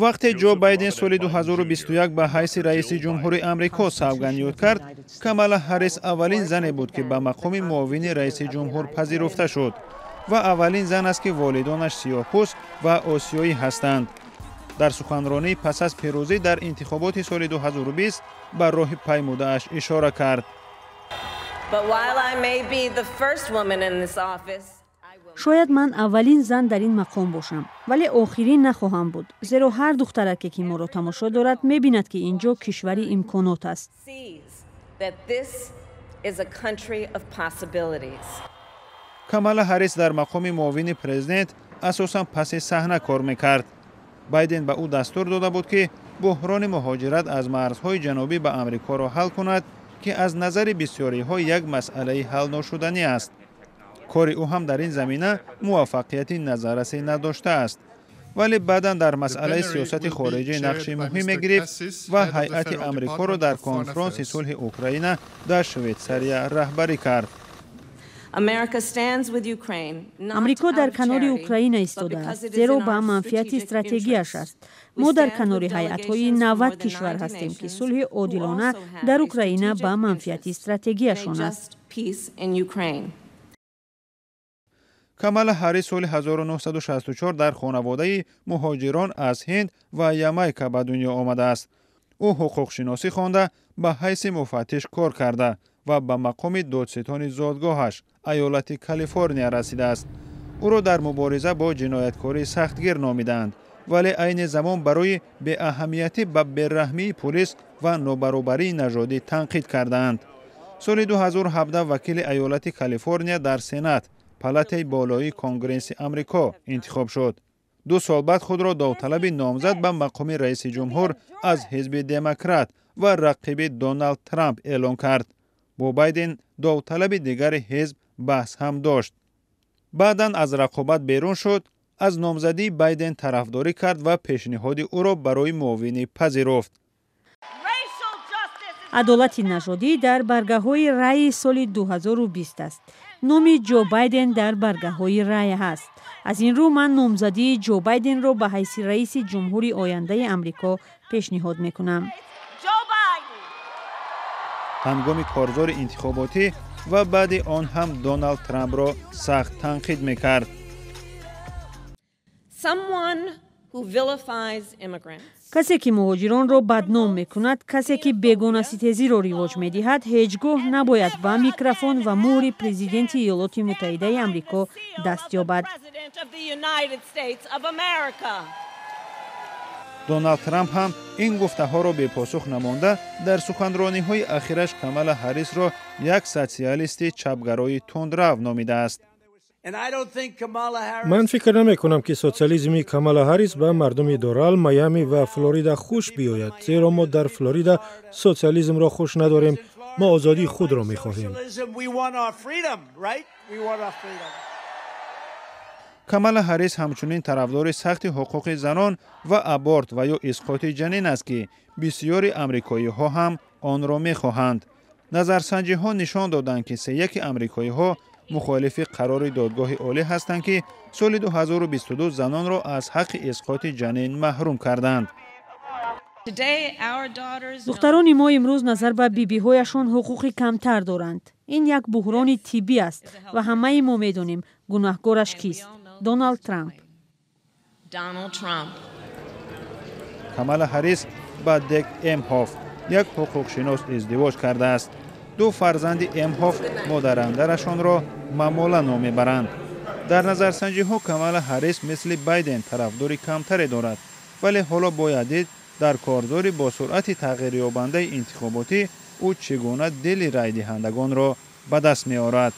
Вақте Ҷо Байден соли 2021 ба ҳайси раиси ҷумҳури Амрико савганд ёд кард, Камала Ҳаррис аввалин зане буд, ки ба мақоми муовини раиси ҷумҳур пазируфта шуд ва аввалин зан аст, ки волидонаш сиёҳпӯст ва осиёӣ ҳастанд. Дар суханронӣ пас аз пирӯзӣ дар интихоботи соли 2020 ба роҳи паймудааш ишора кард. Шояд ман аввалин зан дар ин мақом бошам, вале охирин нахоҳам буд, зеро ҳар духтараке, ки моро тамошо дорад, мебинад, ки ин ҷо кишвари имконот аст. Камала Ҳаррис дар мақоми муовини президент асосан паси саҳна кор мекард. Байден ба ӯ дастур дода буд, ки буҳрони муҳоҷират аз марзҳои ҷанубӣ ба Амрикоро ҳал кунад, ки аз назари бисёриҳо як масъалаи ҳалношуданӣ аст. Кори ӯ ҳам дар ин замина муваффақияти назаррасе надоштааст, вале баъдан дар масъалаи сиёсати хориҷӣ нақши муҳиме гирифт ва ҳайати Амрикоро дар конфронси сулҳи Украина дар Швейтсария раҳбарӣ кард. Амрико дар канори Украина истодааст, зеро ба манфиати стратегияш аст. Мо дар канори ҳайатҳои 90 кишвар ҳастем, ки сулҳи одилона дар Украина ба манфиати стратегияшон аст. Камала Ҳаррис соли 1964 дар хонаводаи муҳоҷирон аз Ҳинд ва Ямайка ба дунё омадааст. Ӯ ҳуқуқшиносӣ хонда, ба ҳайси муфаттиш кор карда ва ба мақоми додситони зодгоҳаш, аёлати Калифорния, расидааст. Ӯро дар мубориза бо ҷинояткорӣ сахтгир номидаанд, вале айни замон барои беаҳамиятӣ ба бераҳмии пулис ва нобаробарии нажодӣ танқид кардаанд. Соли 2017 вакили аёлати Калифорния дар Сенат, палатаи болоии Конгресси Амрико, интихоб шуд. 2 сол баъд худро довталаби номзад ба мақоми раиси ҷумҳур аз ҳизби Демократ ва рақиби Доналд Трамп эълон кард. Бо Байден, довталаби дигари ҳизб, баҳс ҳам дошт. Баъдан аз рақобат берун шуд, аз номзадии Байден тарафдорӣ кард ва пешниҳоди ӯро барои муовинӣ пазируфт. Адолати нажодӣ дар баргаҳои раъи соли 2020 аст. Номи Ҷо Байден дар баргаҳои рай ҳаст. Аз ин рӯ ман номзадии Ҷо Байденро ба ҳайси раиси ҷумҳури ояндаи Амрико пешниҳод мекунам. Ҳангоми корзори интихоботӣ ва баъди он ҳам Доналд Трампро сахт танқид мекард. Касе, ки муҳоҷиронро бадном мекунад, касе, ки бегонаситезиро ривоҷ медиҳад, ҳеҷ гоҳ набояд ба микрофон ва муҳри президенти Иёлоти Муттаҳидаи Амрико даст ёбад. Доналд Трамп ҳам ин гуфтаҳоро бепосух намонда, дар суханрониҳои ахираш Камала Ҳаррисро як социалисти чапгарои тундрав номидааст. Ман фикр намекунам, ки социализми Камала Ҳаррис ба мардуми Дорал, Майами ва Флорида хуш биёяд, зеро мо дар Флорида социализмро хуш надорем. Мо озодии худро мехоҳем. Камала Ҳаррис ҳамчунин тарафдори сахти ҳуқуқи занон ва аборт ва ё исқоти ҷанин аст, ки бисёри амрикоиҳо ҳам онро мехоҳанд. Назарсанҷиҳо нишон доданд, ки сеяки амрикоиҳо мухолифи қарори додгоҳи олӣ ҳастанд, ки соли 2022 занонро аз ҳаққи исқоти ҷанин маҳрум карданд. Духтарони мо имрӯз назар ба бибиҳояшон ҳуқуқи камтар доранд. Ин як буҳрони тиббӣ аст ва ҳамаи мо медонем, гунаҳкораш кист. Доналд Трамп. Камала Ҳаррис ба Дек Эмҳоф, як ҳуқуқшинос, издивоҷ кардааст. 2 фарзанди Эмҳоф модарандарашонро Мамола ном мебаранд. Дар назарсанҷиҳо Камала Ҳаррис мисли Байден тарафдори камтаре дорад, вале ҳоло бояд дид, дар корзори бо суръати тағйирёбандаи интихоботӣ ӯ чӣ гуна дили райдиҳандагонро ба даст меорад.